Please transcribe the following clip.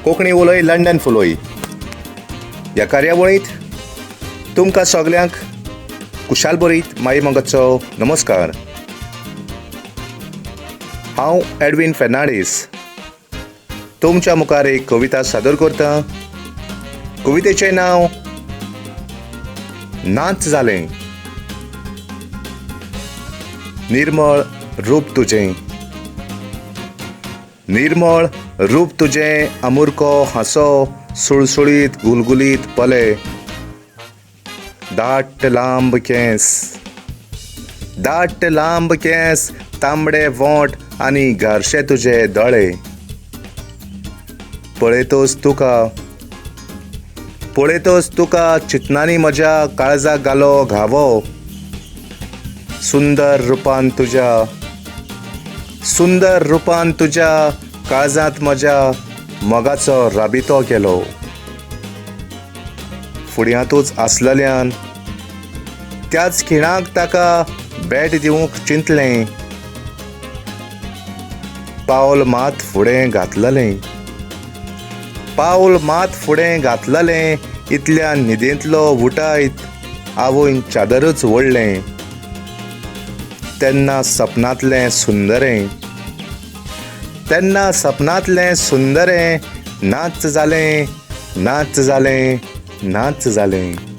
कोंकणी उलय लंडन फुलोय ह्या कार्यावळींत तुमकां सगल्यांक कुशाल बरीत माई मंगतचो नमस्कार. हांव एडवीन फेर्नांडीस तुमच्या मुखार एक कविता सादर करतां. कवितेचें नांव नाच जालें. निर्मळ रूप तुजें, निर्मळ रूप तुजें, अमुरको हांसो, सुळसुळीत गुलगुलीत पले, दाट लांब केंस, दाट लांब केंस, तांबडे वोंट आनी घारशे तुजे दोळे. पळयतोच तुका, पळयतोच तुका चिंतनांनी म्हज्या काळजाक घालो घावो. सुंदर रुपान तुज्या, सुंदर रुपान तुज्या काळजांत म्हज्या मोगाचो राबितो केलो. फुड्यांतूच आसलेल्यान त्याच खिणाक ताका भेट दिवंक चिंतलें. पावल मात फुडें घातलेलें, पावल मात फुडें घातलेलें, इतल्या न्हिदेंतलो उठायत आवयन चादरच ओडलें. तेन्ना सपनांतलें सुंदरें, तेन्ना सपनांतलें सुंदरें नाच जालें, नाच जालें, नाच जालें.